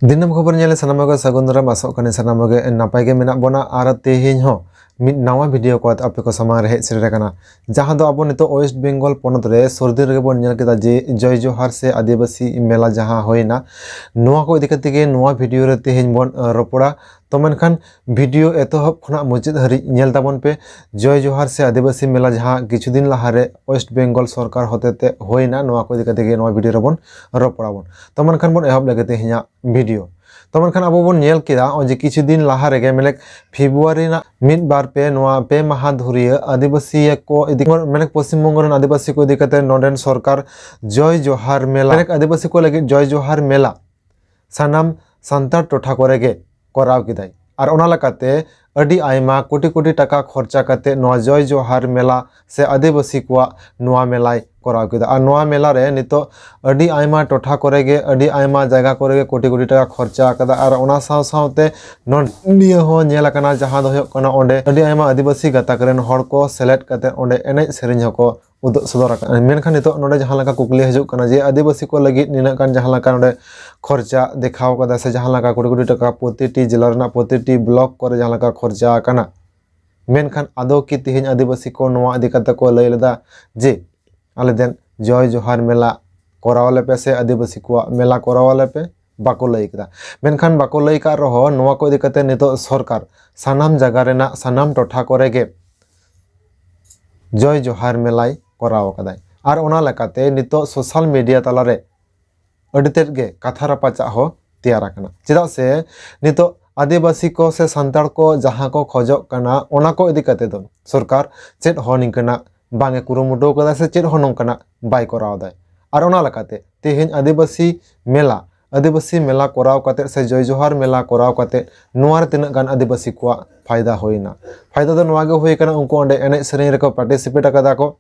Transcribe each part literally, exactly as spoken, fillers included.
ᱫᱤᱱᱟᱹᱢ ᱠᱷᱚᱵᱚᱨ ᱧᱮᱞ ᱥᱟᱱᱟᱢ ᱠᱚ ᱥᱟᱹᱜᱩᱱ ᱫᱟᱨᱟᱢ, ᱟᱥᱚᱜ ᱠᱟᱹᱱᱟᱹᱧ ᱥᱟᱱᱟᱢ ᱠᱚᱜᱮ ᱱᱟᱯᱟᱭ ᱜᱮ ᱢᱮᱱᱟᱜ ᱵᱚᱱᱟ᱾ ᱟᱨ ᱛᱮᱦᱮᱧ ᱦᱚᱸ ᱢᱤᱫ ᱱᱟᱣᱟ ᱵᱷᱤᱰᱤᱭᱳ ᱠᱚ ᱟᱛᱮ ᱟᱯᱮ ᱠᱚ ᱥᱟᱢᱟᱝ ᱨᱮ ᱦᱮᱡ ᱥᱮᱴᱮᱨ ᱟᱠᱟᱱᱟ, ᱡᱟᱦᱟᱸ ᱫᱚ ᱟᱵᱚ ᱱᱤᱛᱚᱜ ᱳᱭᱮᱥᱴ ᱵᱮᱝᱜᱚᱞ ᱯᱚᱱᱚᱛ ᱨᱮ ᱥᱩᱨ ᱫᱤᱱ ᱨᱮᱜᱮ ᱵᱚᱱ ᱧᱮᱞ ᱠᱮᱫᱟ ᱡᱮ ᱡᱚᱭ ᱡᱚᱦᱟᱨ ᱥᱮ ᱟᱹᱫᱤᱵᱟᱹᱥᱤ ᱢᱮᱞᱟ ᱡᱟᱦᱟᱸ ᱦᱩᱭᱱᱟ, ᱱᱚᱣᱟ ᱠᱚ ᱤᱫᱤ ᱠᱟᱛᱮ ᱜᱮ ᱱᱚᱣᱟ ᱵᱷᱤᱰᱤᱭᱳ ᱨᱮ ᱛᱮᱦᱮᱧ ᱵᱚᱱ, ᱟᱸ, ᱨᱚᱯᱚᱲᱟ᱾ ᱛᱚ ᱢᱮᱱᱠᱷᱟᱱ ᱵᱷᱤᱰᱤᱭᱳ ᱮᱛᱚᱦᱚᱵ ᱠᱷᱚᱱᱟᱜ ᱢᱩᱪᱟᱹᱫ ᱦᱟᱹᱨᱤᱡ ᱧᱮᱞ ᱛᱟᱵᱚᱱ ᱯᱮ᱾ ᱡᱚᱭ ᱡᱚᱦᱟᱨ ᱥᱮ ᱟᱹᱫᱤᱵᱟᱹᱥᱤ ᱢᱮᱞᱟ ᱡᱟᱦᱟᱸ ᱠᱤᱪᱷᱩ ᱫᱤᱱ ᱞᱟᱦᱟᱨᱮ ᱳᱭᱮᱥᱴ ᱵᱮᱝᱜᱚᱞ ᱥᱚᱨᱠᱟᱨ ᱦᱚᱛᱮᱛᱮ ᱦᱩᱭᱱᱟ, ᱱᱚᱣᱟ ᱠᱚ ᱤᱫᱤ ᱠᱟᱛᱮ ᱜᱮ ᱱᱚᱣᱟ ᱵᱷᱤᱰᱤᱭᱳ ᱨᱮᱵᱚᱱ ᱨᱚᱯᱚᱲᱟᱵᱚᱱ᱾ ᱛᱚ ᱢᱮᱱᱠᱷᱟᱱ ᱵᱚᱱ ᱮᱦᱚᱵ ᱞᱮᱜᱮ ᱛᱮᱦᱮᱧᱟᱜ ᱵᱷᱤᱰᱤᱭᱳ᱾ ᱛᱚ ᱢᱮᱱᱠᱷᱟᱱ ᱟᱵᱚ ᱵᱚᱱ ᱧᱮᱞ ᱠᱮᱫᱟ ᱱᱚᱜᱼᱚᱭ ᱡᱮ ᱠᱤᱪᱷᱩ ᱫᱤᱱ ᱞᱟᱦᱟ ᱨᱮᱜᱮ, ᱢᱮᱱᱮᱠ ᱯᱷᱮᱵᱽᱨᱩᱣᱟᱨᱤ ᱨᱮᱱᱟᱜ ᱢᱤᱫ ᱵᱟᱨ ᱯᱮ, ᱱᱚᱣᱟ ᱯᱮ ᱢᱟᱦᱟ ᱫᱷᱩᱨᱤᱭᱟᱹ ᱟᱹᱫᱤᱵᱟᱹᱥᱤ ᱠᱚ ᱤᱫᱤ, ᱢᱮᱱᱮᱠ ᱯᱚᱥᱪᱤᱢ ᱵᱚᱝᱜᱚ ᱨᱮᱱ ᱟᱹᱫᱤᱵᱟᱹᱥᱤ ᱠᱚ ᱤᱫᱤ ᱠᱟᱛᱮ ᱱᱚᱰᱮᱱ ᱥᱚᱨᱠᱟᱨ ᱡᱚᱭ ᱡᱚᱦᱟᱨ ᱢᱮᱞᱟ, ᱢᱮᱱᱮᱠ ᱟᱹᱫᱤᱵᱟᱹᱥᱤ ᱠᱚ ᱞᱟᱹᱜᱤᱫ ᱡᱚᱭ ᱡᱚᱦᱟᱨ ᱢᱮᱞᱟ ᱥᱟᱱᱟᱢ ᱥᱟᱱᱛᱟᱲ ᱴᱚᱴᱷᱟ ᱠᱚᱨᱮ ᱜᱮ ᱠᱚᱨᱟᱣ ᱠᱮᱫᱟᱭ᱾ ᱟᱨ ᱚᱱᱟ ᱞᱮᱠᱟᱛᱮ ᱟᱹᱰᱤ ᱟᱭᱢᱟ ᱠᱳᱴᱤ ᱠᱳᱴᱤ ᱴᱟᱠᱟ ᱠᱷᱚᱨᱪᱟ ᱠᱟᱛᱮ ᱱᱚᱣᱟ ᱡᱚᱭ ᱡᱚᱦᱟᱨ ᱢᱮᱞᱟ ᱥᱮ ᱟᱹᱫᱤᱵᱟᱹᱥᱤ ᱠᱚᱣᱟᱜ ᱱᱚᱣᱟ ᱢᱮᱞᱟᱭ ᱠᱚᱨᱟᱣ ᱠᱮᱫᱟ᱾ ᱟᱨ ᱱᱚᱣᱟ ᱢᱮᱞᱟ ᱨᱮ ᱱᱤᱛᱚᱜ ᱟᱹᱰᱤ ᱟᱭᱢᱟ ᱴᱚᱴᱷᱟ ᱠᱚᱨᱮ ᱜᱮ, ᱟᱹᱰᱤ ᱟᱭᱢᱟ ᱡᱟᱭᱜᱟ ᱠᱚᱨᱮ ᱜᱮ ᱠᱳᱴᱤ ᱠᱳᱴᱤ ᱴᱟᱠᱟ ᱠᱷᱚᱨᱪᱟ ᱟᱠᱟᱫᱟ᱾ ᱟᱨ ᱚᱱᱟ ᱥᱟᱶ ᱥᱟᱶᱛᱮ ᱱᱚᱰ-, ᱱᱤᱭᱟᱹ ᱦᱚᱸ ᱧᱮᱞ ᱟᱠᱟᱱᱟ, ᱡᱟᱦᱟᱸ ᱫᱚ ᱦᱩᱭᱩᱜ ᱠᱟᱱᱟ ᱚᱸᱰᱮ ᱟᱹᱰᱤ ᱟᱭᱢᱟ ᱟᱹᱫᱤᱵᱟᱹᱥᱤ ᱜᱟᱛᱟᱠ ᱨᱮᱱ ᱦᱚᱲ ᱠᱚ ᱥᱮᱞᱮᱫ ᱠᱟᱛᱮ ᱚᱸᱰᱮ ᱮᱱᱮᱡ ᱥᱮᱨᱮᱧ ᱦᱚᱸᱠᱚ ᱩᱫᱩᱜ ᱥᱚᱫᱚᱨ ᱟᱠᱟᱫᱼᱟ᱾ ᱢᱮᱱᱠᱷᱟᱱ ᱱᱤᱛᱚᱜ ᱱᱚᱰᱮ ᱡᱟᱦᱟᱸ ᱞᱮᱠᱟ ᱠᱩᱠᱞᱤ ᱦᱤᱡᱩᱜ ᱠᱟᱱᱟ ᱡᱮ ᱟᱹᱫᱤᱵᱟᱹᱥᱤ ᱠᱚ ᱞᱟᱹᱜᱤᱫ ᱱᱤᱱᱟᱹᱜ ᱜᱟᱱ ᱡᱟᱦᱟᱸ ᱞᱮᱠᱟ ᱱᱚᱰᱮ ᱠᱷᱚᱨᱪᱟ ᱫᱮᱠᱷᱟᱣ ᱠᱟᱫᱟ ᱥᱮ ᱡᱟᱦᱟᱸ ᱞᱮᱠᱟ ᱠᱳᱴᱤ ᱠᱳᱴᱤ ᱴᱟᱠᱟ ᱯᱨᱚᱛᱤᱴᱤ ᱡᱮᱞᱟ ᱨᱮᱱᱟᱜ ᱯᱨᱚᱛᱤᱴᱤ ᱵᱞᱚᱠ ᱠᱚᱨᱮ ᱡᱟᱦᱟᱸ ᱞᱮᱠᱟ ᱠᱷᱚᱨᱪᱟ ᱟᱠᱟᱱᱟ, ᱢᱮᱱᱠᱷᱟᱱ ᱟᱫᱚ ᱠᱤ ᱛᱮᱦᱮᱧ ᱟᱹᱫᱤᱵᱟᱹᱥᱤ ᱠᱚ ᱱᱚᱣᱟ ᱤᱫᱤ ᱠᱟᱛᱮ ᱠᱚ ᱞᱟᱹᱭ ᱞᱮᱫᱟ ᱡᱮ ᱟᱞᱮ ᱫᱮᱱ ᱡᱚᱭ ᱡᱚᱦᱟᱨ ᱢᱮᱞᱟ ᱠᱚᱨᱟᱣ ᱟᱞᱮ ᱯᱮ ᱥᱮ ᱟᱹᱫᱤᱵᱟᱹᱥᱤ ᱠᱚᱣᱟᱜ ᱢᱮᱞᱟ ᱠᱚᱨᱟᱣ ᱟᱞᱮ ᱯᱮ? ᱵᱟᱠᱚ ᱞᱟᱹᱭ ᱠᱮᱫᱟ᱾ ᱢᱮᱱᱠᱷᱟᱱ ᱵᱟᱠᱚ ᱞᱟᱹᱭ ᱠᱟᱜ ᱨᱮᱦᱚᱸ ᱱᱚᱣᱟ ᱠᱚ ᱤᱫᱤ ᱠᱟᱛᱮ ᱱᱤᱛᱚᱜ ᱥᱚᱨᱠᱟᱨ ᱥᱟᱱᱟᱢ ᱡᱟᱭᱜᱟ ᱨᱮᱱᱟᱜ ᱥᱟᱱᱟᱢ ᱴᱚᱴᱷᱟ ᱠᱚᱨᱮ ᱜᱮ ᱡᱚᱭ ᱡᱚᱦᱟᱨ ᱢᱮᱞᱟᱭ ᱠᱚᱨᱟᱣ ᱟᱠᱟᱫᱟᱭ᱾ ᱟᱨ ᱚᱱᱟ ᱞᱮᱠᱟᱛᱮ ᱱᱤᱛᱚᱜ ᱥᱳᱥᱟᱞ ᱢᱤᱰᱤᱭᱟ ᱛᱟᱞᱟᱨᱮ ᱟᱹᱰᱤ ᱛᱮᱫ ᱜᱮ ᱠᱟᱛᱷᱟ ᱨᱟᱯᱟᱪᱟᱜ ᱦᱚᱸ ᱛᱮᱭᱟᱨ ᱟᱠᱟᱱᱟ᱾ ᱪᱮᱫᱟᱜ ᱥᱮ ᱱᱤᱛᱚᱜ ᱟᱹᱫᱤᱵᱟᱹᱥᱤ ᱠᱚ ᱥᱮ ᱥᱟᱱᱛᱟᱲ ᱠᱚ ᱡᱟᱦᱟᱸ ᱠᱚ ᱠᱷᱚᱡᱚᱜ ᱠᱟᱱᱟ, ᱚᱱᱟ ᱠᱚ ᱤᱫᱤ ᱠᱟᱛᱮ ᱫᱚ ᱥᱚᱨᱠᱟᱨ ᱪᱮᱫ ᱦᱚᱸ ᱱᱤᱝᱠᱟᱹᱱᱟᱜ ᱵᱟᱝ ᱮ ᱠᱩᱨᱩᱢᱩᱴᱩ ᱟᱠᱟᱫᱟ ᱥᱮ ᱪᱮᱫ ᱦᱚᱸ ᱱᱚᱝᱠᱟᱱᱟᱜ ᱵᱟᱭ ᱠᱚᱨᱟᱣ ᱮᱫᱟᱭ᱾ ᱟᱨ ᱚᱱᱟ ᱞᱮᱠᱟᱛᱮ ᱛᱮᱦᱮᱧ ᱟᱹᱫᱤᱵᱟᱹᱥᱤ ᱢᱮᱞᱟ, ᱟᱹᱫᱤᱵᱟᱹᱥᱤ ᱢᱮᱞᱟ ᱠᱚᱨᱟᱣ ᱠᱟᱛᱮ ᱥᱮ ᱡᱚᱭ ᱡᱚᱦᱟᱨ ᱢᱮᱞᱟ ᱠᱚᱨᱟᱣ ᱠᱟᱛᱮ ᱱᱚᱣᱟ ᱨᱮ ᱛᱤᱱᱟᱹᱜ ᱜᱟᱱ ᱟᱹᱫᱤᱵᱟᱹᱥᱤ ᱠᱚᱣᱟᱜ ᱯᱷᱟᱭᱫᱟ ᱦᱩᱭᱱᱟ? ᱯᱷᱟᱭᱫᱟ ᱫᱚ ᱱᱚᱣᱟ ᱜᱮ ᱦᱩᱭ ᱠᱟᱱᱟ, ᱩᱱᱠᱩ ᱚᱸᱰᱮ ᱮᱱᱮᱡ ᱥᱮᱨᱮᱧ ᱨᱮᱠᱚ ᱯᱟᱨᱴᱤᱥᱤᱯᱮᱴ ᱟᱠᱟᱫᱟ ᱠᱚ᱾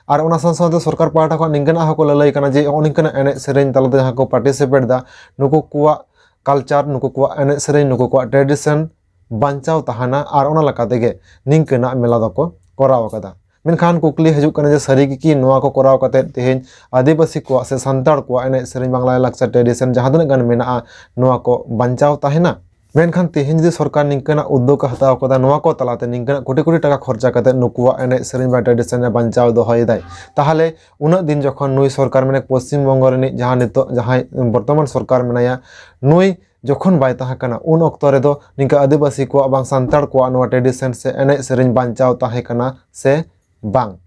ᱟᱨ ᱚᱱᱟ ᱥᱟᱶ ᱥᱟᱶᱛᱮ ᱥᱚᱨᱠᱟᱨ ᱯᱟᱦᱴᱟ ᱠᱷᱚᱱ ᱱᱤᱝᱠᱟᱹᱱᱟᱜ ᱦᱚᱸᱠᱚ ᱞᱟᱹᱞᱟᱹᱭ ᱠᱟᱱᱟ ᱡᱮ ᱱᱚᱜᱼᱚ ᱱᱤᱝᱠᱟᱹᱱᱟᱜ ᱮᱱᱮᱡ ᱥᱮᱨᱮᱧ ᱛᱟᱞᱟᱛᱮ ᱡᱟᱦᱟᱸ ᱠᱚ ᱯᱟᱨᱴᱤᱥᱤᱯᱮᱴ ᱮᱫᱟ, ᱱᱩᱠᱩ ᱠᱚᱣᱟᱜ ᱠᱟᱞᱪᱟᱨ, ᱱᱩᱠᱩ ᱠᱚᱣᱟᱜ ᱮᱱᱮᱡ ᱥᱮᱨᱮᱧ, ᱱᱩᱠᱩ ᱠᱚᱣᱟᱜ ᱴᱨᱮᱰᱤᱥᱚᱱ ᱵᱟᱧᱪᱟᱣ ᱛᱟᱦᱮᱱᱟ᱾ ᱟᱨ ᱚᱱᱟ ᱞᱮᱠᱟ ᱛᱮᱜᱮ ᱱᱤᱝᱠᱟᱹᱱᱟᱜ ᱢᱮᱞᱟ ᱫᱚᱠᱚ ᱠᱚᱨᱟᱣ ᱟᱠᱟᱫᱟ᱾ ᱢᱮᱱᱠᱷᱟᱱ ᱠᱩᱠᱞᱤ ᱦᱤᱡᱩᱜ ᱠᱟᱱᱟ ᱡᱮ ᱥᱟᱹᱨᱤ ᱜᱮ ᱠᱤ ᱱᱚᱣᱟ ᱠᱚ ᱠᱚᱨᱟᱣ ᱠᱟᱛᱮ ᱛᱮᱦᱮᱧ ᱟᱹᱫᱤᱵᱟᱹᱥᱤ ᱠᱚᱣᱟᱜ ᱥᱮ ᱥᱟᱱᱛᱟᱲ ᱠᱚᱣᱟᱜ ᱮᱱᱮᱡ ᱥᱮᱨᱮᱧ, ᱵᱟᱝ ᱞᱟᱭᱞᱟᱠᱪᱟᱨ, tradition ᱡᱟᱦᱟᱸ ᱛᱤᱱᱟᱹᱜ ᱜᱟᱱ ᱢᱮᱱᱟᱜᱼᱟ, ᱱᱚᱣᱟ ᱠᱚ ᱵᱟᱧᱪᱟᱣ ᱛᱟᱦᱮᱱᱟ? ᱢᱮᱱᱠᱷᱟᱱ ᱛᱮᱦᱮᱧ ᱡᱩᱫᱤ ᱥᱚᱨᱠᱟᱨ ᱱᱤᱝᱠᱟᱹᱱᱟᱜ ᱩᱫᱽᱫᱳᱜᱽ ᱮ ᱦᱟᱛᱟᱣ ᱠᱟᱫᱟ, ᱱᱚᱣᱟ ᱠᱚ ᱛᱟᱞᱟᱛᱮ ᱱᱤᱝᱠᱟᱹᱱᱟᱜ ᱠᱳᱴᱤ ᱠᱳᱴᱤ ᱴᱟᱠᱟ ᱠᱷᱚᱨᱪᱟ ᱠᱟᱛᱮ ᱱᱩᱠᱩᱣᱟᱜ ᱮᱱᱮᱡ ᱥᱮᱨᱮᱧ ᱵᱟ tradition ᱮ ᱵᱟᱧᱪᱟᱣ ᱫᱚᱦᱚᱭᱮᱫᱟᱭ, ᱛᱟᱦᱚᱞᱮ ᱩᱱᱟᱹᱜ ᱫᱤᱱ ᱡᱚᱠᱷᱚᱱ ᱱᱩᱭ ᱥᱚᱨᱠᱟᱨ, ᱢᱟᱱᱮ ᱯᱚᱥᱪᱤᱢ ᱵᱚᱝᱜᱚ ᱨᱤᱱᱤᱡ ᱡᱟᱦᱟᱸ ᱱᱤᱛᱚᱜ ᱡᱟᱦᱟᱸᱭ ᱵᱚᱨᱛᱚᱢᱟᱱ ᱥᱚᱨᱠᱟᱨ ᱢᱮᱱᱟᱭᱟ, ᱱᱩᱭ ᱡᱚᱠᱷᱚᱱ ᱵᱟᱭ ᱛᱟᱦᱮᱸ ᱠᱟᱱᱟ, ᱩᱱ ᱚᱠᱛᱚ ᱨᱮᱫᱚ ᱱᱤᱝᱠᱟ ᱟᱹᱫᱤᱵᱟᱹᱥᱤ ᱠᱚᱣᱟᱜ ᱵᱟᱝ ᱥᱟᱱᱛᱟᱲ ᱠᱚᱣᱟᱜ ᱱᱚᱣᱟ tradition ᱥᱮ ᱮᱱᱮᱡ ᱥᱮᱨᱮᱧ ᱵᱟᱧᱪᱟᱣ ᱛᱟᱦᱮᱸ ᱠᱟᱱᱟ ᱥᱮ ᱵᱟᱝ?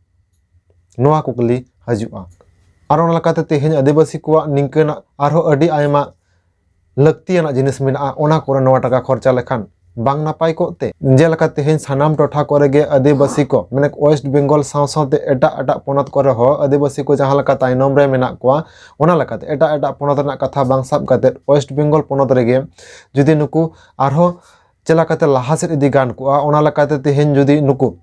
ᱱᱚᱣᱟ ᱠᱩᱠᱞᱤ ᱦᱤᱡᱩᱜᱼᱟ᱾ ᱟᱨ ᱚᱱᱟ ᱞᱮᱠᱟᱛᱮ ᱛᱮᱦᱮᱧ ᱟᱹᱫᱤᱵᱟᱹᱥᱤ ᱠᱚᱣᱟᱜ ᱱᱤᱝᱠᱟᱹᱱᱟᱜ ᱟᱨᱦᱚᱸ ᱟᱹᱰᱤ ᱟᱭᱢᱟ ᱞᱟᱹᱠᱛᱤᱭᱟᱱᱟᱜ ᱡᱤᱱᱤᱥ ᱢᱮᱱᱟᱜᱼᱟ, ᱚᱱᱟ ᱠᱚᱨᱮ ᱱᱚᱣᱟ ᱴᱟᱠᱟ ᱠᱷᱚᱨᱪᱟ ᱞᱮᱠᱷᱟᱱ ᱵᱟᱝ ᱱᱟᱯᱟᱭ ᱠᱚᱜ ᱛᱮ? ᱡᱮᱞᱮᱠᱟ ᱛᱮᱦᱮᱧ ᱥᱟᱱᱟᱢ ᱴᱚᱴᱷᱟ ᱠᱚᱨᱮ ᱜᱮ ᱟᱹᱫᱤᱵᱟᱹᱥᱤ ᱠᱚ, ᱢᱟᱱᱮ West Bengal ᱥᱟᱶ ᱥᱟᱶᱛᱮ ᱮᱴᱟᱜ ᱮᱴᱟᱜ ᱯᱚᱱᱚᱛ ᱠᱚᱨᱮ ᱦᱚᱸ ᱟᱹᱫᱤᱵᱟᱹᱥᱤ ᱠᱚ ᱡᱟᱦᱟᱸ ᱞᱮᱠᱟ ᱛᱟᱭᱱᱚᱢ ᱨᱮ ᱢᱮᱱᱟᱜ ᱠᱚᱣᱟ, ᱚᱱᱟ ᱞᱮᱠᱟᱛᱮ ᱮᱴᱟᱜ ᱮᱴᱟᱜ ᱯᱚᱱᱚᱛ ᱨᱮᱱᱟᱜ ᱠᱟᱛᱷᱟ ᱵᱟᱝ ᱥᱟᱵ ᱠᱟᱛᱮ West Bengal ᱯᱚᱱᱚᱛ ᱨᱮᱜᱮ ᱡᱩᱫᱤ ᱱᱩᱠᱩ ᱟᱨᱦᱚᱸ ᱪᱮᱫ ᱞᱮᱠᱟᱛᱮ ᱞᱟᱦᱟ ᱥᱮᱫ ᱤᱫᱤ ᱜᱟᱱ ᱠᱚᱜᱼᱟ, ᱚᱱᱟ ᱞᱮᱠᱟᱛᱮ ᱛᱮᱦᱮᱧ ᱡᱩᱫᱤ ᱱᱩᱠᱩ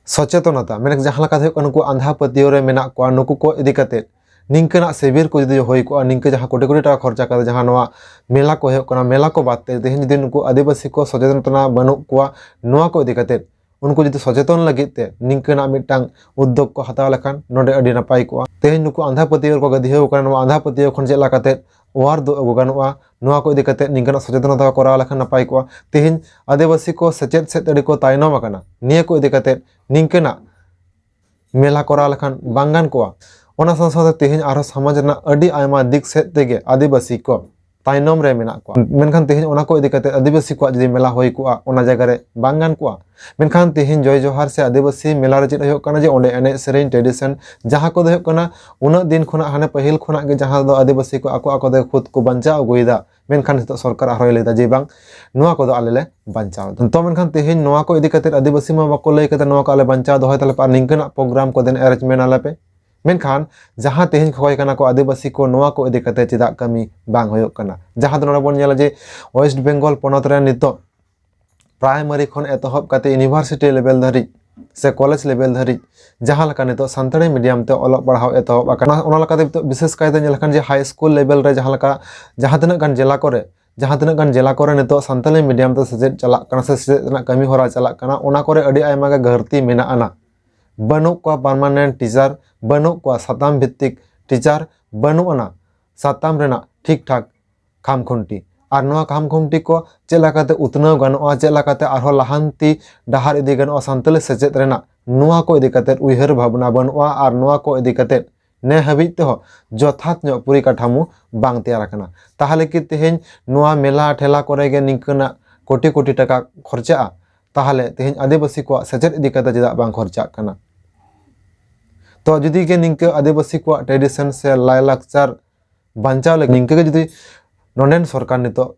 ᱥᱚᱪᱮᱛᱚᱱᱚᱛᱟ, ᱢᱟᱱᱮ ᱡᱟᱦᱟᱸ ᱞᱮᱠᱟ ᱦᱩᱭᱩᱜ ᱠᱟᱱᱟ, ᱱᱩᱠᱩ ᱟᱸᱫᱷᱟ ᱯᱟᱹᱛᱭᱟᱹᱣ ᱨᱮ ᱢᱮᱱᱟᱜ ᱠᱚᱣᱟ, ᱱᱩᱠᱩ ᱠᱚ ᱤᱫᱤ ᱠᱟᱛᱮ ᱱᱤᱝᱠᱟᱹᱱᱟᱜ ᱥᱤᱵᱤᱨ ᱠᱚ ᱡᱩᱫᱤ ᱦᱩᱭ ᱠᱚᱜᱼᱟ, ᱱᱤᱝᱠᱟᱹ ᱡᱟᱦᱟᱸ ᱠᱳᱴᱤ ᱠᱳᱴᱤ ᱴᱟᱠᱟ ᱠᱷᱚᱨᱪᱟ ᱠᱟᱛᱮ ᱡᱟᱦᱟᱸ ᱱᱚᱣᱟ ᱢᱮᱞᱟ ᱠᱚ ᱦᱩᱭᱩᱜ ᱠᱟᱱᱟ, ᱢᱮᱞᱟ ᱠᱚ ᱵᱟᱫ ᱛᱮ ᱛᱮᱦᱮᱧ ᱡᱩᱫᱤ ᱱᱩᱠᱩ ᱟᱹᱫᱤᱵᱟᱹᱥᱤ ᱠᱚ ᱥᱚᱪᱮᱛᱚᱱᱚᱛᱟ ᱵᱟᱹᱱᱩᱜ ᱠᱚᱣᱟ, ᱱᱚᱣᱟ ᱠᱚ ᱤᱫᱤ ᱠᱟᱛᱮ ᱩᱱᱠᱩ ᱡᱩᱫᱤ ᱥᱚᱪᱮᱛᱚᱱ ᱞᱟᱹᱜᱤᱫ ᱛᱮ ᱱᱤᱝᱠᱟᱹᱱᱟᱜ ᱢᱤᱫᱴᱟᱝ ᱩᱫᱽᱫᱳᱜᱽ ᱠᱚ ᱦᱟᱛᱟᱣ ᱞᱮᱠᱷᱟᱱ ᱱᱚᱰᱮ ᱟᱹᱰᱤ ᱱᱟᱯᱟᱭ ᱠᱚᱜᱼᱟ᱾ ᱛᱮᱦᱮᱧ ᱱᱩᱠᱩ ᱟᱸᱫᱷᱟ ᱯᱟᱹᱛᱭᱟᱹᱣ ᱨᱮᱠᱚ ᱜᱟᱹᱫᱷᱤᱭᱟᱹᱣ ᱠᱟᱱᱟ, ᱱᱚᱣᱟ ᱟᱸᱫᱷᱟ ᱯᱟᱹᱛᱭᱟᱹᱣ ᱠᱷᱚᱱ ᱪᱮᱫ ᱞᱮᱠᱟᱛᱮ ᱚᱣᱟᱨ ᱫᱩᱜ ᱟᱹᱜᱩ ᱜᱟᱱᱚᱜᱼᱟ, ᱱᱚᱣᱟ ᱠᱚ ᱤᱫᱤ ᱠᱟᱛᱮ ᱱᱤᱝᱠᱟᱹᱱᱟᱜ ᱥᱚᱪᱮᱛᱚᱱᱚᱛᱟ ᱠᱚ ᱠᱚᱨᱟᱣ ᱞᱮᱠᱷᱟᱱ ᱱᱟᱯᱟᱭ ᱠᱚᱜᱼᱟ᱾ ᱛᱮᱦᱮᱧ ᱟᱹᱫᱤᱵᱟᱹᱥᱤ ᱠᱚ ᱥᱮᱪᱮᱫ ᱥᱮᱫ ᱟᱹᱰᱤ ᱠᱚ ᱛᱟᱭᱱᱚᱢ ᱟᱠᱟᱱᱟ, ᱱᱤᱭᱟᱹ ᱠᱚ ᱤᱫᱤ ᱠᱟᱛᱮ ᱱᱤᱝᱠᱟᱹᱱᱟᱜ ᱢᱮᱞᱟ ᱠᱚᱨᱟᱣ ᱞᱮᱠᱷᱟᱱ ᱵᱟᱝ ᱜᱟᱱ ᱠᱚᱜᱼᱟ? ᱚᱱᱟ ᱥᱟᱶ ᱥᱟᱶᱛᱮ ᱛᱮᱦᱮᱧ ᱟᱨᱦᱚᱸ ᱥᱚᱢᱟᱡᱽ ᱨᱮᱱᱟᱜ ᱟᱹᱰᱤ ᱟᱭᱢᱟ ᱫᱤᱠ ᱥᱮᱫ ᱛᱮᱜᱮ ᱟᱹᱫᱤᱵᱟᱹᱥᱤ ᱠᱚ ᱛᱟᱭᱱᱚᱢ ᱨᱮ ᱢᱮᱱᱟᱜ ᱠᱚᱣᱟ᱾ ᱢᱮᱱᱠᱷᱟᱱ ᱛᱮᱦᱮᱧ ᱚᱱᱟ ᱠᱚ ᱤᱫᱤ ᱠᱟᱛᱮ ᱟᱹᱫᱤᱵᱟᱹᱥᱤ ᱠᱚᱣᱟᱜ ᱡᱩᱫᱤ ᱢᱮᱞᱟ ᱦᱩᱭ ᱠᱚᱜᱼᱟ, ᱚᱱᱟ ᱡᱟᱭᱜᱟ ᱨᱮ ᱵᱟᱝ ᱜᱟᱱ ᱠᱚᱜᱼᱟ? ᱢᱮᱱᱠᱷᱟᱱ ᱛᱮᱦᱮᱧ ᱡᱚᱭ ᱡᱚᱦᱟᱨ ᱥᱮ ᱟᱹᱫᱤᱵᱟᱹᱥᱤ ᱢᱮᱞᱟ ᱨᱮ ᱪᱮᱫ ᱦᱩᱭᱩᱜ ᱠᱟᱱᱟ ᱡᱮ ᱚᱸᱰᱮ ᱮᱱᱮᱡ ᱥᱮᱨᱮᱧ tradition ᱡᱟᱦᱟᱸ ᱠᱚᱫᱚ ᱦᱩᱭᱩᱜ ᱠᱟᱱᱟ ᱩᱱᱟᱹᱜ ᱫᱤᱱ ᱠᱷᱚᱱᱟᱜ, ᱦᱟᱱᱮ ᱯᱟᱹᱦᱤᱞ ᱠᱷᱚᱱᱟᱜ ᱜᱮ ᱡᱟᱦᱟᱸ ᱫᱚ ᱟᱹᱫᱤᱵᱟᱹᱥᱤ ᱠᱚ ᱟᱠᱚ ᱟᱠᱚ ᱛᱮ ᱠᱷᱩᱫ ᱠᱚ ᱵᱟᱧᱪᱟᱣ ᱟᱹᱜᱩᱭᱮᱫᱟ, ᱢᱮᱱᱠᱷᱟᱱ ᱱᱤᱛᱚᱜ ᱥᱚᱨᱠᱟᱨ ᱟᱨᱦᱚᱸᱭ ᱞᱟᱹᱭᱫᱟ ᱡᱮ ᱵᱟᱝ, ᱱᱚᱣᱟ ᱠᱚᱫᱚ ᱟᱞᱮ ᱞᱮ ᱵᱟᱧᱪᱟᱣ ᱮᱫᱟ᱾ ᱛᱚ ᱢᱮᱱᱠᱷᱟᱱ ᱛᱮᱦᱮᱧ ᱱᱚᱣᱟ ᱠᱚ ᱤᱫᱤ ᱠᱟᱛᱮ ᱟᱹᱫᱤᱵᱟᱹᱥᱤ ᱢᱟ ᱵᱟᱠᱚ ᱞᱟᱹᱭ ᱠᱟᱫᱟ ᱱᱚᱣᱟ ᱠᱚ ᱟᱞᱮ ᱵᱟᱧᱪᱟᱣ ᱫᱚᱦᱚᱭ ᱛᱟᱞᱮ ᱯᱮ ᱟᱨ ᱱᱤᱝᱠᱟᱹᱱᱟᱜ program ᱠᱚ ᱫᱮᱱ arrangement ᱟᱞᱮ ᱯᱮ᱾ ᱢᱮᱱᱠᱷᱟᱱ ᱡᱟᱦᱟᱸ ᱛᱮᱦᱮᱧ ᱠᱷᱚᱠᱚᱭ ᱠᱟᱱᱟ ᱠᱚ ᱟᱹᱫᱤᱵᱟᱹᱥᱤ ᱠᱚ, ᱱᱚᱣᱟ ᱠᱚ ᱤᱫᱤ ᱠᱟᱛᱮ ᱪᱮᱫᱟᱜ ᱠᱟᱹᱢᱤ ᱵᱟᱝ ᱦᱩᱭᱩᱜ ᱠᱟᱱᱟ? ᱡᱟᱦᱟᱸ ᱫᱚ ᱱᱚᱰᱮ ᱵᱚᱱ ᱧᱮᱞᱟ ᱡᱮ West Bengal ᱯᱚᱱᱚᱛ ᱨᱮ ᱱᱤᱛᱚᱜ primary ᱠᱷᱚᱱ ᱮᱛᱚᱦᱚᱵ ᱠᱟᱛᱮ university level ᱫᱷᱟᱹᱨᱤᱡ ᱥᱮ college level ᱫᱷᱟᱹᱨᱤᱡ ᱡᱟᱦᱟᱸ ᱞᱮᱠᱟ ᱱᱤᱛᱚᱜ ᱥᱟᱱᱛᱟᱲᱤ medium ᱛᱮ ᱚᱞᱚᱜ ᱯᱟᱲᱦᱟᱣ ᱮᱛᱚᱦᱚᱵ ᱟᱠᱟᱱᱟ, ᱚᱱᱟ ᱞᱮᱠᱟᱛᱮ ᱱᱤᱛᱚᱜ ᱵᱤᱥᱮᱥ ᱠᱟᱭᱛᱮ ᱧᱮᱞ ᱞᱮᱠᱷᱟᱱ ᱡᱮ high school level ᱨᱮ ᱡᱟᱦᱟᱸ ᱞᱮᱠᱟ ᱡᱟᱦᱟᱸ ᱛᱤᱱᱟᱹᱜ ᱜᱟᱱ ᱡᱮᱞᱟ ᱠᱚᱨᱮ ᱡᱟᱦᱟᱸ ᱛᱤᱱᱟᱹᱜ ᱜᱟᱱ ᱡᱮᱞᱟ ᱠᱚᱨᱮ ᱱᱤᱛᱚᱜ ᱥᱟᱱᱛᱟᱞᱤ medium ᱛᱮ ᱥᱮᱪᱮᱫ ᱪᱟᱞᱟᱜ ᱠᱟᱱᱟ ᱥᱮ ᱥᱮᱪᱮᱫ ᱨᱮᱱᱟᱜ ᱠᱟᱹᱢᱤ ᱦᱚᱨᱟ ᱪᱟᱞᱟᱜ ᱠᱟᱱᱟ, ᱚᱱᱟ ᱠᱚᱨᱮ ᱟᱹᱰᱤ ᱟᱭᱢᱟ ᱜᱮ ᱜᱷᱟᱹᱨᱛᱤ ᱢᱮᱱᱟᱜ ᱟᱱᱟ᱾ ᱵᱟᱹᱱᱩᱜ ᱠᱚᱣᱟ permanent teacher, ᱵᱟᱹᱱᱩᱜ ᱠᱚᱣᱟ ᱥᱟᱛᱟᱢ ᱵᱷᱤᱛᱛᱤᱠ teacher, ᱵᱟᱹᱱᱩᱜ ᱟᱱᱟ ᱥᱟᱛᱟᱢ ᱨᱮᱱᱟᱜ ᱴᱷᱤᱠ ᱴᱷᱟᱠ ᱠᱷᱟᱢᱠᱷᱩᱱᱴᱤ᱾ ᱟᱨ ᱱᱚᱣᱟ ᱠᱷᱟᱢᱠᱷᱩᱱᱴᱤ ᱠᱚ ᱪᱮᱫ ᱞᱮᱠᱟᱛᱮ ᱩᱛᱱᱟᱹᱣ ᱜᱟᱱᱚᱜᱼᱟ, ᱪᱮᱫ ᱞᱮᱠᱟᱛᱮ ᱟᱨᱦᱚᱸ ᱞᱟᱦᱟᱱᱛᱤ ᱰᱟᱦᱟᱨ ᱤᱫᱤ ᱜᱟᱱᱚᱜᱼᱟ ᱥᱟᱱᱛᱟᱞᱤ ᱥᱮᱪᱮᱫ ᱨᱮᱱᱟᱜ, ᱱᱚᱣᱟ ᱠᱚ ᱤᱫᱤ ᱠᱟᱛᱮ ᱩᱭᱦᱟᱹᱨ ᱵᱷᱟᱵᱽᱱᱟ ᱵᱟᱹᱱᱩᱜᱼᱟ᱾ ᱟᱨ ᱱᱚᱣᱟ ᱠᱚ ᱤᱫᱤ ᱠᱟᱛᱮ ᱱᱮ ᱦᱟᱹᱵᱤᱡ ᱛᱮᱦᱚᱸ ᱡᱚᱛᱷᱟᱛ ᱧᱚᱜ ᱯᱚᱨᱤᱠᱟᱴᱷᱟᱢᱳ ᱵᱟᱝ ᱛᱮᱭᱟᱨ ᱟᱠᱟᱱᱟ᱾ ᱛᱟᱦᱚᱞᱮ ᱠᱤ ᱛᱮᱦᱮᱧ ᱱᱚᱣᱟ ᱢᱮᱞᱟ ᱴᱷᱮᱞᱟ ᱠᱚᱨᱮ ᱜᱮ ᱱᱤᱝᱠᱟᱹᱱᱟᱜ ᱠᱳᱴᱤ ᱠᱳᱴᱤ ᱴᱟᱠᱟ ᱠᱷᱚᱨᱪᱟᱜᱼᱟ? ᱛᱟᱦᱚᱞᱮ ᱛᱮᱦᱮᱧ ᱟᱹᱫᱤᱵᱟᱹᱥᱤ ᱠᱚᱣᱟᱜ ᱥᱮᱪᱮᱫ ᱤᱫᱤ ᱠᱟᱛᱮ ᱪᱮᱫᱟᱜ ᱵᱟᱝ ᱠᱷᱚᱨᱪᱟᱜ ᱠᱟᱱᱟ? ᱛᱚ ᱡᱩᱫᱤ ᱜᱮ ᱱᱤᱝᱠᱟᱹ ᱟᱹᱫᱤᱵᱟᱹᱥᱤ ᱠᱚᱣᱟᱜ tradition ᱥᱮ ᱞᱟᱭᱞᱟᱠᱪᱟᱨ ᱵᱟᱧᱪᱟᱣ ᱞᱟᱹᱜᱤᱫ ᱱᱤᱝᱠᱟᱹ ᱜᱮ ᱡᱩᱫᱤ ᱱᱚᱰᱮᱱ ᱥᱚᱨᱠᱟᱨ ᱱᱤᱛᱚᱜ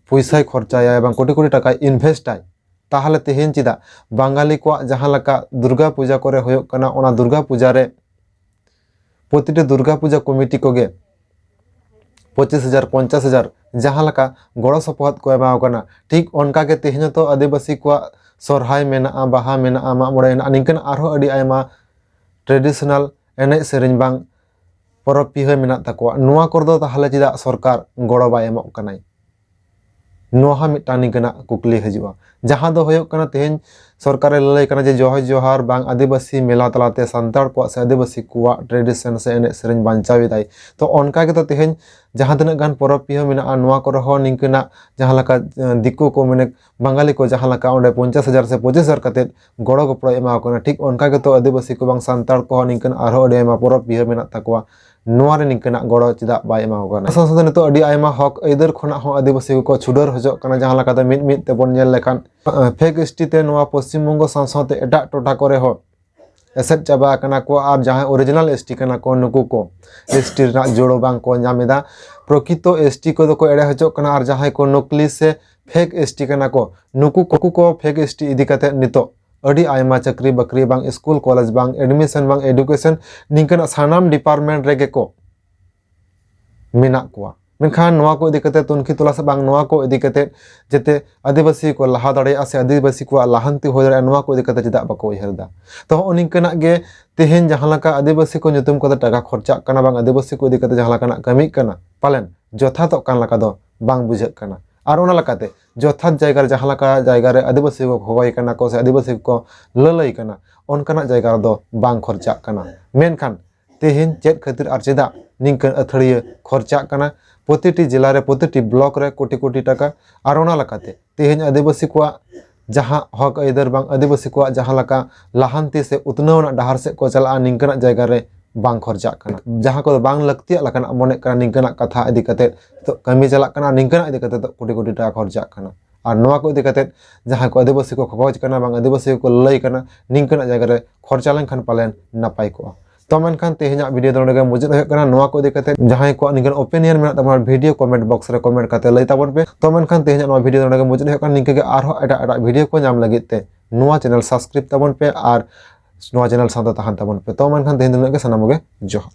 ᱯᱚᱭᱥᱟᱭ ᱠᱷᱚᱨᱪᱟᱭᱟ ᱵᱟᱝ ᱠᱳᱴᱤ ᱠᱳᱴᱤ ᱴᱟᱠᱟᱭ invest ᱟᱭ, ᱛᱟᱦᱚᱞᱮ ᱛᱮᱦᱮᱧ ᱪᱮᱫᱟᱜ ᱵᱟᱝᱜᱟᱞᱤ ᱠᱚᱣᱟᱜ ᱡᱟᱦᱟᱸ ᱞᱮᱠᱟ ᱫᱩᱨᱜᱟ ᱯᱩᱡᱟ ᱠᱚᱨᱮ ᱦᱩᱭᱩᱜ ᱠᱟᱱᱟ, ᱚᱱᱟ ᱫᱩᱨᱜᱟ ᱯᱩᱡᱟ ᱨᱮ ᱯᱨᱚᱛᱤᱴᱤ ᱫᱩᱨᱜᱟ ᱯᱩᱡᱟ ᱠᱚᱢᱤᱴᱤ ᱠᱚᱜᱮ ᱯᱚᱸᱪᱤᱥ ᱦᱟᱡᱟᱨ, ᱯᱚᱧᱪᱟᱥ ᱦᱟᱡᱟᱨ ᱡᱟᱦᱟᱸ ᱞᱮᱠᱟ ᱜᱚᱲᱚ ᱥᱚᱯᱚᱦᱚᱫ ᱠᱚ ᱮᱢᱟᱣ ᱠᱟᱱᱟ, ᱴᱷᱤᱠ ᱚᱱᱠᱟ ᱜᱮ ᱛᱮᱦᱮᱧ ᱦᱚᱸᱛᱚ ᱟᱹᱫᱤᱵᱟᱹᱥᱤ ᱠᱚᱣᱟᱜ ᱥᱚᱨᱦᱟᱭ ᱢᱮᱱᱟᱜᱼᱟ, ᱵᱟᱦᱟ ᱢᱮᱱᱟᱜᱼᱟ, ᱢᱟᱜ ᱢᱚᱬᱮ ᱢᱮᱱᱟᱜᱼᱟ, ᱱᱤᱝᱠᱟᱹᱱ ᱟᱨᱦᱚᱸ ᱟᱹᱰᱤ ᱟᱭᱢᱟ traditional ᱮᱱᱮᱡ ᱥᱮᱨᱮᱧ ᱵᱟᱝ ᱯᱚᱨᱚᱵᱽ ᱯᱤᱦᱟᱹ ᱢᱮᱱᱟᱜ ᱛᱟᱠᱚᱣᱟ᱾ ᱱᱚᱣᱟ ᱠᱚᱨᱮ ᱫᱚ ᱛᱟᱦᱚᱞᱮ ᱪᱮᱫᱟᱜ ᱥᱚᱨᱠᱟᱨ ᱜᱚᱲᱚ ᱵᱟᱭ ᱮᱢᱚᱜ ᱠᱟᱱᱟᱭ? ᱱᱚᱣᱟ ᱦᱚᱸ ᱢᱤᱫᱴᱟᱝ ᱱᱤᱝᱠᱟᱹᱱᱟᱜ ᱠᱩᱠᱞᱤ ᱦᱤᱡᱩᱜᱼᱟ᱾ ᱡᱟᱦᱟᱸ ᱫᱚ ᱦᱩᱭᱩᱜ ᱠᱟᱱᱟ, ᱛᱮᱦᱮᱧ ᱥᱚᱨᱠᱟᱨᱮ ᱞᱟᱹᱭ ᱠᱟᱱᱟ ᱡᱮ ᱡᱚᱦᱚᱭ ᱡᱚᱦᱟᱨ ᱵᱟᱝ ᱟᱹᱫᱤᱵᱟᱹᱥᱤ ᱢᱮᱞᱟ ᱛᱟᱞᱟᱛᱮ ᱥᱟᱱᱛᱟᱲ ᱠᱚᱣᱟᱜ ᱥᱮ ᱟᱹᱫᱤᱵᱟᱹᱥᱤ ᱠᱚᱣᱟᱜ tradition ᱥᱮ ᱮᱱᱮᱡ ᱥᱮᱨᱮᱧ ᱵᱟᱧᱪᱟᱣ ᱮᱫᱟᱭ᱾ ᱛᱚ ᱚᱱᱠᱟ ᱜᱮᱛᱚ ᱛᱮᱦᱮᱧ ᱡᱟᱦᱟᱸ ᱛᱤᱱᱟᱹᱜ ᱜᱟᱱ ᱯᱚᱨᱚᱵᱽ ᱯᱤᱦᱟᱹ ᱢᱮᱱᱟᱜᱼᱟ, ᱱᱚᱣᱟ ᱠᱚᱨᱮ ᱦᱚᱸ ᱱᱤᱝᱠᱟᱹᱱᱟᱜ ᱡᱟᱦᱟᱸ ᱞᱮᱠᱟ, ᱮ, ᱫᱤᱠᱩ ᱠᱚ, ᱢᱟᱱᱮ ᱵᱟᱝᱜᱟᱞᱤ ᱠᱚ ᱡᱟᱦᱟᱸ ᱞᱮᱠᱟ ᱚᱸᱰᱮ ᱯᱚᱧᱪᱟᱥ ᱦᱟᱡᱟᱨ ᱥᱮ ᱯᱚᱸᱪᱤᱥ ᱦᱟᱡᱟᱨ ᱠᱟᱛᱮᱫ ᱜᱚᱲᱚ ᱜᱚᱯᱚᱲᱚᱭ ᱮᱢᱟ ᱠᱚ ᱠᱟᱱᱟ, ᱴᱷᱤᱠ ᱚᱱᱠᱟ ᱜᱮᱛᱚ ᱟᱹᱫᱤᱵᱟᱹᱥᱤ ᱠᱚ ᱵᱟᱝ ᱥᱟᱱᱛᱟᱲ ᱠᱚᱦᱚᱸ ᱱᱤᱝᱠᱟᱹᱱ ᱟᱨᱦᱚᱸ ᱟᱹᱰᱤ ᱟᱭᱢᱟ ᱯᱚᱨᱚᱵᱽ ᱯᱤᱦᱟᱹ ᱢᱮᱱᱟᱜ ᱛᱟᱠᱚᱣᱟ, ᱱᱚᱣᱟ ᱨᱮ ᱱᱤᱝᱠᱟᱹᱱᱟᱜ ᱜᱚᱲᱚ ᱪᱮᱫᱟᱜ ᱵᱟᱭ ᱮᱢᱟ ᱠᱚ ᱠᱟᱱᱟ? ᱥᱟᱶ ᱥᱟᱶᱛᱮ ᱱᱤᱛᱚᱜ ᱟᱹᱰᱤ ᱟᱭᱢᱟ ᱦᱚᱠ ᱟᱹᱭᱫᱟᱹᱨ ᱠᱷᱚᱱᱟᱜ ᱦᱚᱸ ᱟᱹᱫᱤᱵᱟᱹᱥᱤ ᱠᱚᱠᱚ ᱪᱷᱩᱰᱟᱹᱨ ᱦᱚᱪᱚᱜ ᱠᱟᱱᱟ᱾ ᱡᱟᱦᱟᱸ ᱞᱮᱠᱟᱛᱮ ᱢᱤᱫ ᱢᱤᱫ ᱛᱮᱵᱚᱱ ᱧᱮᱞ ᱞᱮᱠᱷᱟᱱ, ᱮ, fake S T ᱛᱮ ᱱᱚᱣᱟ ᱯᱚᱥᱪᱤᱢ ᱵᱚᱝᱜᱚ ᱥᱟᱶ ᱥᱟᱶᱛᱮ ᱮᱴᱟᱜ ᱴᱚᱴᱷᱟ ᱠᱚᱨᱮ ᱦᱚᱸ ᱮᱥᱮᱫ ᱪᱟᱵᱟ ᱟᱠᱟᱱᱟ ᱠᱚ᱾ ᱟᱨ ᱡᱟᱦᱟᱸᱭ original S T ᱠᱟᱱᱟ ᱠᱚ, ᱱᱩᱠᱩ ᱠᱚ S T ᱨᱮᱱᱟᱜ ᱡᱩᱲᱟᱹ ᱵᱟᱝ ᱠᱚ ᱧᱟᱢ ᱮᱫᱟ᱾ ᱯᱨᱚᱠᱤᱛᱚ S T ᱠᱚᱫᱚ ᱠᱚ ᱮᱲᱮ ᱦᱚᱪᱚᱜ ᱠᱟᱱᱟ, ᱟᱨ ᱡᱟᱦᱟᱸᱭ ᱠᱚ ᱱᱚᱠᱞᱤ ᱥᱮ fake S T ᱠᱟᱱᱟ ᱠᱚ, ᱱᱩᱠᱩ ᱠᱚ, ᱱᱩᱠᱩ ᱠᱚ fake S T ᱤᱫᱤ ᱠᱟᱛᱮ ᱱᱤᱛᱚᱜ ᱟᱹᱰᱤ ᱟᱭᱢᱟ ᱪᱟᱹᱠᱨᱤ ᱵᱟᱹᱠᱨᱤ ᱵᱟᱝ, ᱥᱠᱩᱞ ᱠᱚᱞᱮᱡᱽ ᱵᱟᱝ, admission ᱵᱟᱝ, education, ᱱᱤᱝᱠᱟᱹᱱᱟᱜ ᱥᱟᱱᱟᱢ department ᱨᱮᱜᱮ ᱠᱚ ᱢᱮᱱᱟᱜ ᱠᱚᱣᱟ᱾ ᱢᱮᱱᱠᱷᱟᱱ ᱱᱚᱣᱟ ᱠᱚ ᱤᱫᱤ ᱠᱟᱛᱮ ᱛᱩᱱᱠᱷᱤ ᱛᱚᱞᱟᱥ ᱵᱟᱝ ᱱᱚᱣᱟ ᱠᱚ ᱤᱫᱤ ᱠᱟᱛᱮ ᱡᱟᱛᱮ ᱟᱹᱫᱤᱵᱟᱹᱥᱤ ᱠᱚ ᱞᱟᱦᱟ ᱫᱟᱲᱮᱭᱟᱜᱼᱟ ᱥᱮ ᱟᱹᱫᱤᱵᱟᱹᱥᱤ ᱠᱚᱣᱟᱜ ᱞᱟᱦᱟᱱᱛᱤ ᱦᱩᱭ ᱫᱟᱲᱮᱭᱟᱜᱼᱟ, ᱱᱚᱣᱟ ᱠᱚ ᱤᱫᱤ ᱠᱟᱛᱮ ᱪᱮᱫᱟᱜ ᱵᱟᱠᱚ ᱩᱭᱦᱟᱹᱨ ᱮᱫᱟ? ᱛᱚ, ᱦᱚᱸᱜᱼᱚ ᱱᱤᱝᱠᱟᱹᱱᱟᱜ ᱜᱮ ᱛᱮᱦᱮᱧ ᱡᱟᱦᱟᱸ ᱞᱮᱠᱟ ᱟᱹᱫᱤᱵᱟᱹᱥᱤ ᱠᱚ ᱧᱩᱛᱩᱢ ᱠᱟᱛᱮ ᱴᱟᱠᱟ ᱠᱷᱚᱨᱪᱟᱜ ᱠᱟᱱᱟ ᱵᱟᱝ ᱟᱹᱫᱤᱵᱟᱹᱥᱤ ᱠᱚ ᱤᱫᱤ ᱠᱟᱛᱮ ᱡᱟᱦᱟᱸ ᱞᱮᱠᱟᱱᱟᱜ ᱠᱟᱹᱢᱤᱜ ᱠᱟᱱᱟ, ᱯᱟᱞᱮᱱ ᱡᱚᱛᱷᱟᱛᱚᱜ ᱠᱟᱱ ᱞᱮᱠᱟ ᱫᱚ ᱵᱟᱝ ᱵᱩᱡᱷᱟᱹᱜ ᱠᱟᱱᱟ᱾ ᱟᱨ ᱚᱱᱟ ᱞᱮᱠᱟᱛᱮ ᱡᱚᱛᱷᱟᱛ ᱡᱟᱭᱜᱟ ᱨᱮ ᱡᱟᱦᱟᱸ ᱞᱮᱠᱟ ᱡᱟᱭᱜᱟ ᱨᱮ ᱟᱹᱫᱤᱵᱟᱹᱥᱤ ᱠᱚ ᱦᱚᱦᱚᱭ ᱠᱟᱱᱟ ᱠᱚ ᱥᱮ ᱟᱹᱫᱤᱵᱟᱹᱥᱤ ᱠᱚ ᱞᱟᱹᱞᱟᱹᱭ ᱠᱟᱱᱟ, ᱚᱱᱠᱟᱱᱟᱜ ᱡᱟᱭᱜᱟ ᱨᱮᱫᱚ ᱵᱟᱝ ᱠᱷᱚᱨᱪᱟᱜ ᱠᱟᱱᱟ᱾ ᱢᱮᱱᱠᱷᱟᱱ ᱛᱮᱦᱮᱧ ᱪᱮᱫ ᱠᱷᱟᱹᱛᱤᱨ ᱟᱨ ᱪᱮᱫᱟᱜ ᱱᱤᱝᱠᱟᱹᱱ ᱟᱹᱛᱷᱟᱹᱲᱤᱭᱟᱹ ᱠᱷᱚᱨᱪᱟᱜ ᱠᱟᱱᱟ? ᱯᱨᱚᱛᱤᱴᱤ ᱡᱮᱞᱟ ᱨᱮ, ᱯᱨᱚᱛᱤᱴᱤ ᱵᱞᱚᱠ ᱨᱮ ᱠᱳᱴᱤ ᱠᱳᱴᱤ ᱴᱟᱠᱟ᱾ ᱟᱨ ᱚᱱᱟ ᱞᱮᱠᱟᱛᱮ ᱛᱮᱦᱮᱧ ᱟᱹᱫᱤᱵᱟᱹᱥᱤ ᱠᱚᱣᱟᱜ ᱡᱟᱦᱟᱸ ᱦᱚᱠ ᱟᱹᱭᱫᱟᱹᱨ ᱵᱟᱝ ᱟᱹᱫᱤᱵᱟᱹᱥᱤ ᱠᱚᱣᱟᱜ ᱡᱟᱦᱟᱸ ᱞᱮᱠᱟ ᱞᱟᱦᱟᱱᱛᱤ ᱥᱮ ᱩᱛᱱᱟᱹᱣ ᱨᱮᱱᱟᱜ ᱰᱟᱦᱟᱨ ᱥᱮᱫ ᱠᱚ ᱪᱟᱞᱟᱜᱼᱟ, ᱱᱤᱝᱠᱟᱹᱱᱟᱜ ᱡᱟᱭᱜᱟ ᱨᱮ ᱵᱟᱝ ᱠᱷᱚᱨᱪᱟᱜ ᱠᱟᱱᱟ᱾ ᱡᱟᱦᱟᱸ ᱠᱚᱫᱚ ᱵᱟᱝ ᱞᱟᱹᱠᱛᱤᱭᱟᱜ ᱞᱮᱠᱟᱱᱟᱜ ᱢᱚᱱᱮᱜ ᱠᱟᱱᱟ, ᱱᱤᱝᱠᱟᱹᱱᱟᱜ ᱠᱟᱛᱷᱟ ᱤᱫᱤ ᱠᱟᱛᱮ ᱱᱤᱛᱚᱜ ᱠᱟᱹᱢᱤ ᱪᱟᱞᱟᱜ ᱠᱟᱱᱟ, ᱱᱤᱝᱠᱟᱹᱱᱟᱜ ᱤᱫᱤ ᱠᱟᱛᱮ ᱫᱚ ᱠᱳᱴᱤ ᱠᱳᱴᱤ ᱴᱟᱠᱟ ᱠᱷᱚᱨᱪᱟᱜ ᱠᱟᱱᱟ᱾ ᱟᱨ ᱱᱚᱣᱟ ᱠᱚ ᱤᱫᱤ ᱠᱟᱛᱮ ᱡᱟᱦᱟᱸᱭ ᱠᱚ ᱟᱹᱫᱤᱵᱟᱹᱥᱤ ᱠᱚ ᱠᱷᱚᱠᱚᱡ ᱠᱟᱱᱟ ᱵᱟᱝ ᱟᱹᱫᱤᱵᱟᱹᱥᱤ ᱠᱚ ᱞᱟᱹᱭ ᱠᱟᱱᱟ, ᱱᱤᱝᱠᱟᱹᱱᱟᱜ ᱡᱟᱭᱜᱟ ᱨᱮ ᱠᱷᱚᱨᱪᱟ ᱞᱮᱱᱠᱷᱟᱱ ᱯᱟᱞᱮᱱ ᱱᱟᱯᱟᱭ ᱠᱚᱜᱼᱟ᱾ ᱛᱚ ᱢᱮᱱᱠᱷᱟᱱ ᱛᱮᱦᱮᱧᱟᱜ ᱵᱷᱤᱰᱤᱭᱳ ᱫᱚ ᱱᱚᱰᱮ ᱜᱮ ᱢᱩᱪᱟᱹᱫ ᱦᱩᱭᱩᱜ ᱠᱟᱱᱟ᱾ ᱱᱚᱣᱟ ᱠᱚ ᱤᱫᱤ ᱠᱟᱛᱮ ᱡᱟᱦᱟᱸᱭ ᱠᱚᱣᱟᱜ ᱱᱤᱝᱠᱟᱹᱱ ᱚᱯᱤᱱᱤᱭᱚᱱ ᱢᱮᱱᱟᱜ ᱛᱟᱵᱚᱱᱟ, ᱵᱷᱤᱰᱤᱭᱳ ᱠᱚᱢᱮᱱᱴ ᱵᱚᱠᱥ ᱨᱮ ᱠᱚᱢᱮᱱᱴ ᱠᱟᱛᱮ ᱞᱟᱹᱭ ᱛᱟᱵᱚᱱ ᱯᱮ᱾ ᱛᱚ ᱢᱮᱱᱠᱷᱟᱱ ᱛᱮᱦᱮᱧᱟᱜ ᱱᱚᱣᱟ ᱵᱷᱤᱰᱤᱭᱳ ᱫᱚ ᱱᱚᱰᱮ ᱜᱮ ᱢᱩᱪᱟᱹᱫ ᱦᱩᱭᱩᱜ ᱠᱟᱱᱟ᱾ ᱱᱤᱝᱠᱟᱹ ᱜᱮ ᱟᱨᱦᱚᱸ ᱮᱴᱟᱜ ᱮᱴᱟᱜ ᱵᱷᱤᱰᱤᱭᱳ ᱠᱚ ᱧᱟᱢ ᱞᱟᱹᱜᱤᱫ ᱛᱮ ᱱᱚᱣᱟ ᱪᱮᱱᱮᱞ ᱥᱟᱵᱥᱠᱨᱟᱭᱤᱵ ᱛᱟᱵᱚᱱ ᱯᱮ ᱟᱨ ᱱᱚᱣᱟ ᱪᱮᱱᱮᱞ ᱥᱟᱶᱛᱮ ᱛᱟᱦᱮᱱ ᱛᱟᱵᱚᱱ ᱯᱮ᱾ ᱛᱚ ᱢᱮᱱᱠᱷᱟᱱ ᱛᱮᱦᱮᱧ ᱫᱚ ᱱᱤᱱᱟᱹᱜ ᱜᱮ, ᱥᱟᱱᱟᱢ ᱠᱚᱜᱮ ᱡᱚᱦᱟᱨ᱾